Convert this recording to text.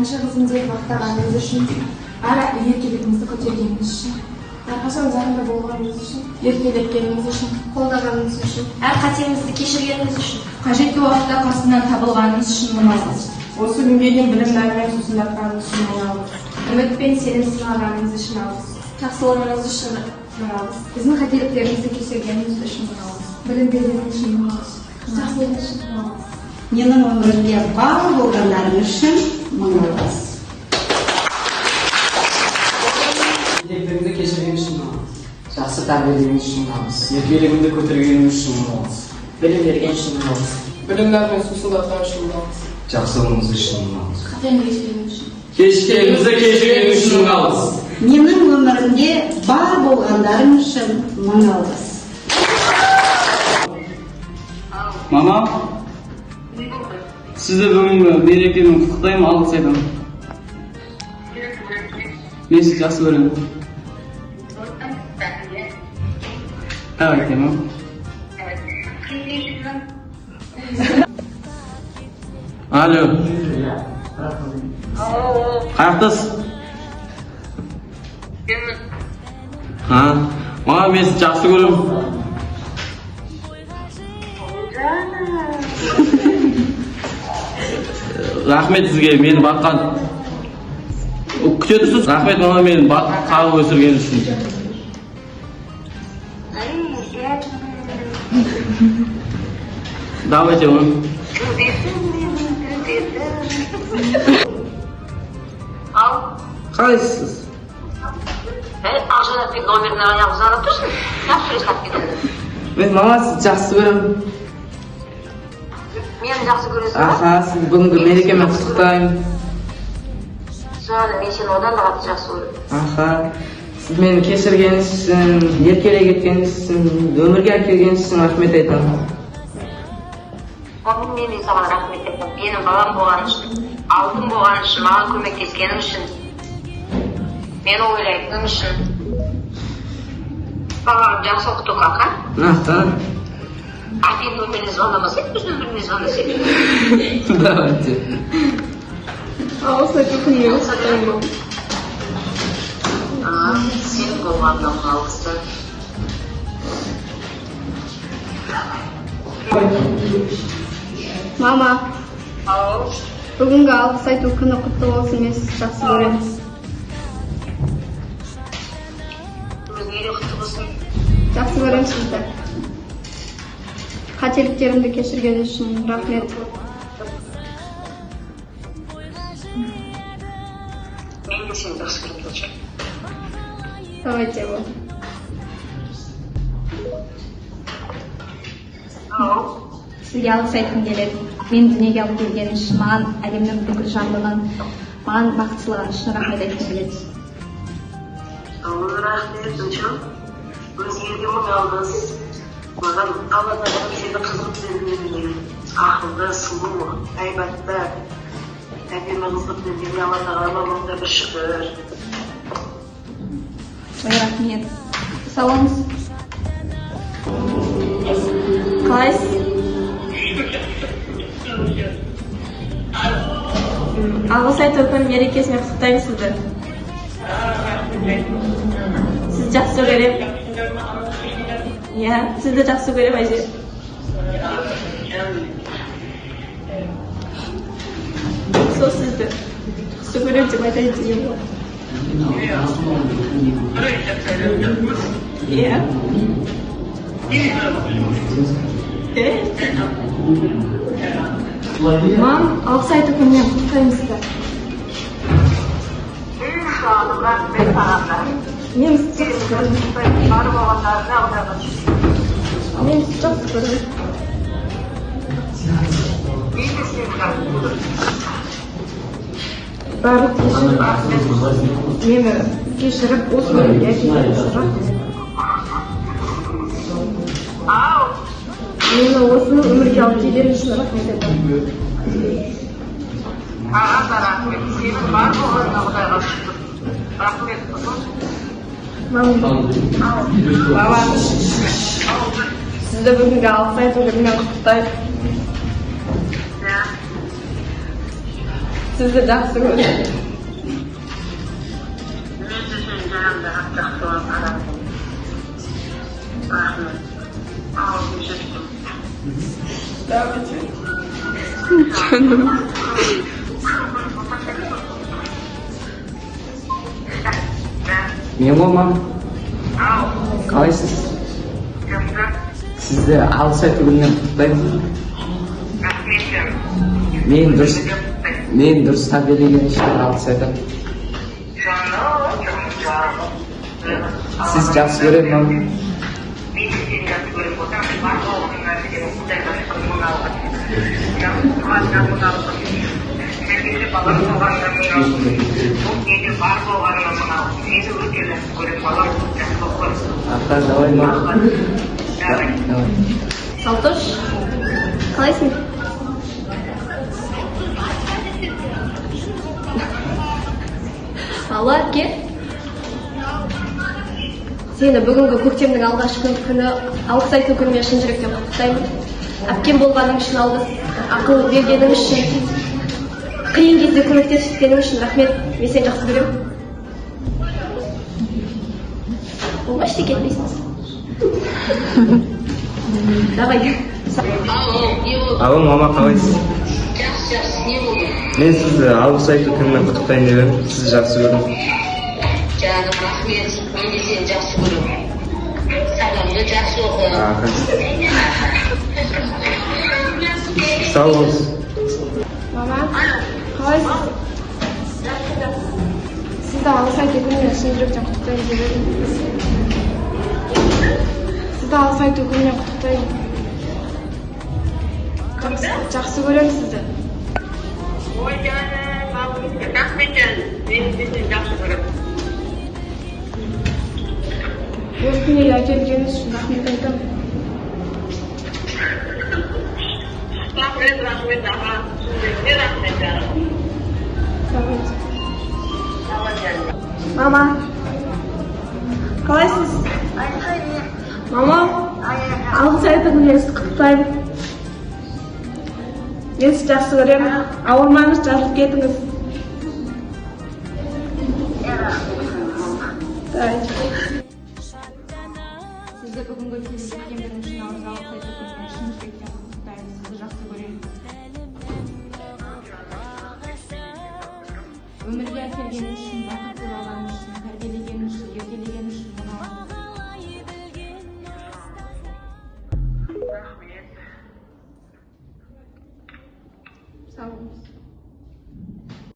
Бірінші қызым деп мақтағаныңыз үшін. Әр еркелігімізді көтергеніңіз үшін. Әрқашан жанымда болғаныңыз үшін. Еркелеткеніңіз үшін. Қолдағаныңыз үшін. Әр қатемізді кешіргеніңіз үшін. Қажетті уақытта қасымнан табылғаныңыз үшін мың алғыс. Осы күнге дейін білім нәрімен сусындатқаныңыз үшін мың алғыс. Үміт пен сенім сыйлағаныңыз үшін алғыс. Жақсылығыңыз үшін мың алғыс. Біздің қателіктерімізді кешіргеніңіз үшін мың алғыс. Білім бергеніңіз үшін мың алғыс. Жақсылығыңыз үшін мың алғыс. Менің өмірімде бар болғандарың үшін мың алғыс. Қателіктерімді кешіргеніңіз үшін алғыс. Жақсы тәрбиелегеніңіз үшін алғыс. Еркелігімді көтергеніңіз үшін алғыс. Білім берген үшін алғыс. Білім нәрімен сусындатқан үшін алғыс. Жақсылығыңыз үшін алғыс. Қатемді кешіргеніңіз үшін. Кешкенімізді кешіргеніңіз үшін алғыс. Менің өмірімде бар болғандарың үшін мың алғыс. Мама, сізді бүгінгі мерекемен құттықтаймын, алғыс айтамын. Мен сізді жақсы көремін. Давайте, мам. Алло. Қаяқтасыз? А, мама, мен сізді жақсы көремін. Рахмет сізге мені баққан. Күте тұрсыз. Рахмет, мама, мені бағып өсірген үшін. Давайте, мама. Ал. Қалайсыз? Ақжанаттың номеріне аяқ звондап тұрсың, неғып сөйлесіп кетеді? Мен, мама, сізді жақсы көремін. Мені жақсы көресің ба? Аха, сізді бүгінгі мерекемен құттықтаймын. Жаным, мен сені одан да қатты жақсы көремін. Аха. Сіз мені кешіргеніңіз үшін, еркелеп кеткеніңіз үшін, өмірге әкелгеніңіз үшін рахмет айтамын. Оның мен де саған рахмет айтамын. Менің балам болғаны үшін, алтын болғаны үшін, маған көмектескенің үшін, мені ойлайтының үшін. Балаларым жақсы оқыту, аха. Аха. Әкеңнің номеріне звондамасай, өз нөміріне звондасай. Давайте. Алғыс айту күнімен құттықтаймын. Сенің болғаныңа мың алғыс. Мама, Ау. Бүгінгі алғыс айту күні құтты болсын, мен сізді жақсы көремін. Өзіңе де құтты болсын. Жақсы көремін сізді. Қателіктерімді кешіргеніңіз үшін рахмет. Мен де сені жақсы көремін, доча. Давайте болды. Ау. Сізге алғыс айтқым келеді. Мені дүниеге алып келгеніңіз үшін, маған әлемнің бүкіл жандығын, маған бақыт сыйлаған үшін рахмет айтқым келеді. Ой, рахмет, дочам. Өзіңе де мың алғыс. Маған Алла тағала сені қыз қылып берген, ақылды, сұлу, әйбатты, әдемі қыз қылып бергеніне Алла тағалама мың да бір шүкір. Ой, рахмет. Сау болыңыз. Қалайсыз? Алғыс айту күні мерекесімен құттықтаймын сізді. Сізді жақсы көремін. Иә, сізді жақсы көремін, әже. Сол сізді жақсы көремін деп айтайын деген ғой. Иә. Е? Мам, алғыс айту күнімен құттықтаймын сізді. Жаным, рахмет саған да. Мен сізді жақсы көремін. Бар болғандарына Құдайға шүкір. Мен сізді жақсы көремін. Мен де сені жақсы көремін. Барлық кешіріп, мені кешіріп, осы өмірге әкелгеніңіз үшін рахмет. Ау. Мені осы өмірге алып келгеніңіз үшін рахмет айтамын. Саған да рахмет. Сенің бар болғаныңа Құдайға шүкір. Рахмет, қызым. Мама, сізді бүгінгі алғыс айту күнімен құттықтаймын. Сізді жақсы көремін. Мен де сені жанымда жақсы көремін, анамдың. Рахмет. Ауылым жүрсін. Давайте. Жаным. Мен ғой, мам. Қалайсыз? Жақсы. Сізді алғыс айту күнімен құттықтаймын. Рахмет жаным. Мен дұрыс тәрбиелеген үшін алғыс айтамын. Жаным, жаным. Сіз жақсы көремін, мам. Мен де сені жақсы көремін, ботам. Бар болғаныңа сенің Құдайға шүкір, мың алғыс. Жақсы туғаныңа мың алғыс. Сәлемді балам болғаныңа мың алғыс. Бұл дүниеде бар болғаныңа мың алғыс. Сені өте жақсы көремін, балам. Жақсы болып көр. Аха, давай, мам. Давай. Давай. Салтош, қалайсың? Алло, әпке. Сені бүгінгі көктемнің алғашқы күні алғыс айту күнімен шын жүректен құттықтаймын. Әпкем болғаның үшін алғыс, ақыл бергенің үшін, қиын кезде көмектескенің үшін рахмет. Мен сені жақсы көремін. Болмашы ештеңе етпейсің. Давай. Алло, мама, қалайсыз? Мен сізді алғыс айту күнімен құттықтайын деп едім. Сізді жақсы көремін. Жаным, рахмет. Мен де сені жақсы көремін. Сабағыңды жақсы оқы. Аха. Сау болыңыз. Мама, қалайсыз? Сізді алғыс айту күнімен шын жүректен құттықтаймын деп едім. Сізді алғыс айту күнімен құттықтаймын. Жақсы көремін сізді. Ой, жаным, рахмет жаным. Мен де сені жақсы көремін. Осы дүниеге әкелгеніңіз үшін рахмет айтамын. Рахмет, рахмет, аға. Сізге рахмет жаным. Давайте. Давай, жаным. Мама, қалайсыз? Мама, алғыс айту күнімен сізді құттықтаймын. Мен сізді жақсы көремін. Ауырмаңыз, жазылып кетіңіз. Давайте. Сізді бүгінгі келіп жеткендігіңіз үшін алғыс айту күнімен шын жүректен құттықтаймын. Сізді жақсы көремін. Өмірге әкелгеніңіз үшін, бақыт сыйлағаныңыз үшін, тәрбиелегеніңіз үшін, еркелегеніңіз үшін мың алғыс. Рахмет. Сау болыңыз.